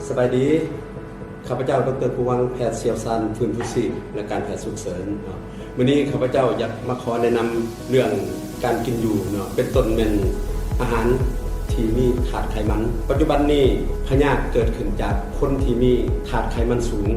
ສະບາຍດີ, ຂ້າພະເຈົ້າ ດຣ. ພູວັງ ແພດຊ່ຽວຊານຟື້ນຟູຊີບ ແລະ ການແພດສຸກເສີນເນາະ. ມື້ນີ້ຂ້າພະເຈົ້າຢາກມາຂໍແນະນຳເລື່ອງການກິນຢູ່ເນາະ, ເປັນຕົ້ນແມ່ນອາຫານທີ່ມີທາດໄຂມັນ. ປັດຈຸບັນນີ້ພະຍາດເກີດຂຶ້ນຈາກຄົນທີ່ມີທາດໄຂມັນສູງ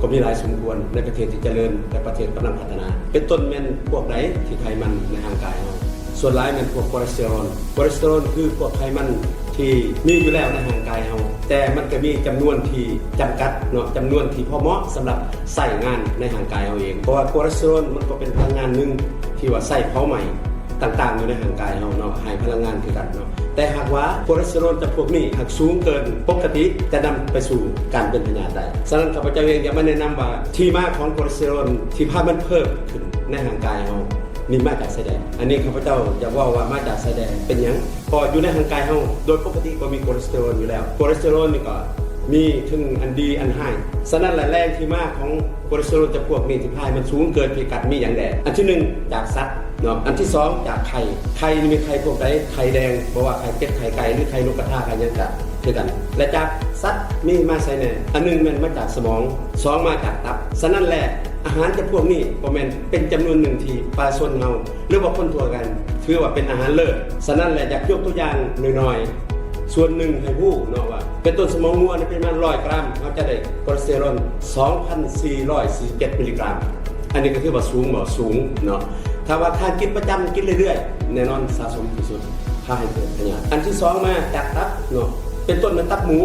ກໍມີຫຼາຍສົມຄວນໃນປະເທດທີ່ຈະເລີນ ແລະ ປະເທດກຳລັງພັດທະນາ. ເປັນຕົ້ນແມ່ນພວກໃດທີ່ໄຂມັນໃນຮ່າງກາຍເຮົາ? ສ່ວນຫຼາຍແມ່ນພວກໂຄເລສເຕີຣອນ. ໂຄເລສເຕີຣອນຄືພວກໄຂມັນທີ່ມີຢູ່ແລ້ວໃນຮ່າງກາຍເຮົາ, ແຕ່ມັນກໍມີຈຳນວນທີ່ຈຳກັດເນາະ, ຈຳນວນທີ່ພໍເໝາະສຳລັບໃຊ້ງານໃນຮ່າງກາຍເຮົາເອງ. ເພາະວ່າໂຄເລສເຕີຣອນມັນກໍເປັນພະລັງງານໜຶ່ງທີ່ວ່າໃຊ້ເຜົາໄໝ້ຕ່າງໆຢູ່ໃນຮ່າງກາຍເຮົາເນາະ, ໃຫ້ພະລັງງານຄືກັນເນາະ. ແຕ່ຫາກວ່າໂຄເລສເຕີຣອນຈຳພວກນີ້ຫາກສູງເກີນປົກກະຕິ ຈະນຳໄປສູ່ການເປັນພະຍາດໄດ້. ສະນັ້ນ ຂ້າພະເຈົ້າເອງຢາກມາແນະນຳວ່າ ທີ່ມາຂອງໂຄເລສເຕີຣອນທີ່ພາມັນເພີ່ມຂຶ້ນໃນຮ່າງກາຍເຮົາ ນີ້ມາຈາກຊາຍແດນ. ອັນນີ້ຂ້າພະເຈົ້າຢາກເວົ້າວ່າມາຈາກຊາຍແດນເປັນຫຍັງ? ເພາະຢູ່ໃນຮ່າງກາຍເຮົາໂດຍປົກກະຕິກໍມີໂຄເລສເຕີຣອນຢູ່ແລ້ວ. ໂຄເລສເຕີຣອນນີ້ກໍມີເຖິງອັນດີອັນຮ້າຍ. ສະນັ້ນລະ ແຫຼ່ງທີ່ມາຂອງໂຄເລສເຕີຣອນຈຳພວກນີ້ທີ່ພາໃຫ້ມັນສູງເກີນພິກັດມີຫຍັງແດ່? ອັນທີໜຶ່ງ ຈາກສັດເນາະ, ອັນທີສອງ ຈາກໄຂ່. ໄຂ່ນີ້ມີໄຂ່ພວກໃດ? ໄຂ່ແດງ, ບໍ່ວ່າໄຂ່ເປັດ, ໄຂ່ໄກ່ ຫຼື ໄຂ່ນົກກະທາ, ໄຂ່ຫຍັງກະຄືກັນ. ແລະ ຈາກສັດມີມາໃສແດ່? ອັນໜຶ່ງແມ່ນມາຈາກສະໝອງ, ສອງ ມາຈາກຕັບ. ສະນັ້ນແຫຼະ ອາຫານຈຳພວກນີ້ກໍແມ່ນເປັນຈຳນວນໜຶ່ງທີ່ປະຊາຊົນເຮົາ ຫຼືວ່າຄົນທົ່ວໄປ ຖືວ່າເປັນອາຫານເລີດ. ສະນັ້ນແຫຼະ ຢາກຍົກຕົວຢ່າງໜ້ອຍໆ ສ່ວນໜຶ່ງໃຫ້ຮູ້ເນາະວ່າ ເປັນຕົ້ນສະໝອງງົວໃນປະລິມານຮ້ອຍກຣາມ ເຮົາຈະໄດ້ໂຄເລສເຕີຣອນສອງພັນສີ່ຮ້ອຍສີ່ສິບເຈັດມິລລີກຣາມ. ອັນນີ້ກໍຖືວ່າສູງບໍ່? ສູງເນາະ. ຖ້າວ່າທ່ານກິນປະຈຳ ກິນເລື້ອຍໆ ແນ່ນອນສະສົມທີ່ສຸດ ພາໃຫ້ເກີດພະຍາດ. ອັນທີສອງມາຈາກຕັບເນາະ, ເປັນຕົ້ນແມ່ນຕັບໝູ.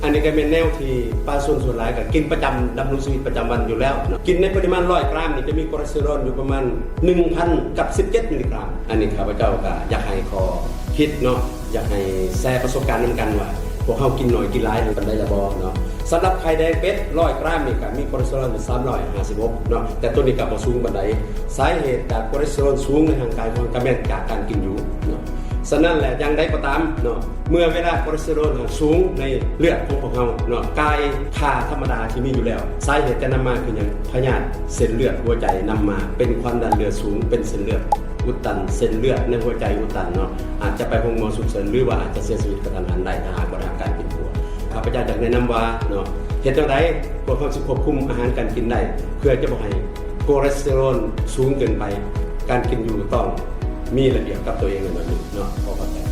ອັນນີ້ກໍແມ່ນແນວທີ່ປະຊາຊົນສ່ວນຫຼາຍກໍກິນປະຈຳ ດຳລົງຊີວິດປະຈຳວັນຢູ່ແລ້ວເນາະ. ກິນໃນປະລິມານຮ້ອຍກຣາມນີ້ຈະມີໂຄເລສເຕີຣອນຢູ່ປະມານໜຶ່ງພັນກັບສິບເຈັດມິລລີກຣາມ. ອັນນີ້ຂ້າພະເຈົ້າກໍຢາກໃຫ້ຂໍ້ຄິດເນາະ, ຢາກໃຫ້ແຊປະສົບການນຳກັນວ່າ ພວກເຮົາກິນໜ້ອຍກິນຫຼາຍປານໃດລະບໍ່ເນາະ. ສຳລັບໄຂ່ແດງເປັດ ຮ້ອຍກຣາມນີ້ກໍມີໂຄເລສເຕີຣອນຢູ່ສາມຮ້ອຍຫ້າສິບຫົກເນາະ, ແຕ່ໂຕນີ້ກໍບໍ່ສູງປານໃດ. ສາເຫດຈາກໂຄເລສເຕີຣອນສູງໃນຮ່າງກາຍຂອງ ກໍແມ່ນຈາກການກິນຢູ່ເນາະ. ສະນັ້ນແຫຼະ ຢ່າງໃດກໍຕາມເນາະ, ເມື່ອເວລາໂຄເລສເຕີຣອນສູງໃນເລືອດຂອງພວກເຮົາເນາະ, ກ່າຍຄ່າທຳມະດາທີ່ມີຢູ່ແລ້ວ, ສາເຫດຈະນຳມາຄືຫຍັງ? ພະຍາດເສັ້ນເລືອດຫົວໃຈນຳມາ, ເປັນຄວາມດັນເລືອດສູງ, ເປັນເສັ້ນເລືອດອຸດຕັນ, ເສັ້ນເລືອດໃນຫົວໃຈອຸດຕັນເນາະ, ອາດຈະໄປໂຮງໝໍສຸກເສີນ ຫຼືວ່າອາດຈະເສຍຊີວິດກະທັນຫັນໄດ້ ຖ້າຫາກບໍ່ໄດ້ຮັບການປິ່ນປົວ. ຂ້າພະເຈົ້າຢາກແນະນຳວ່າເນາະ, ເຮັດແນວໃດພວກເຮົາຊິຄວບຄຸມອາຫານການກິນໄດ້ ເພື່ອຈະບໍ່ໃຫ້ໂຄເລສເຕີຣອນສູງເກີນໄປ? ການກິນຢູ່ຕ້ອງມີລະບຽບກັບຕົວເອງໜ້ອຍໜຶ່ງເນາະ. ຂໍຂອບໃຈ.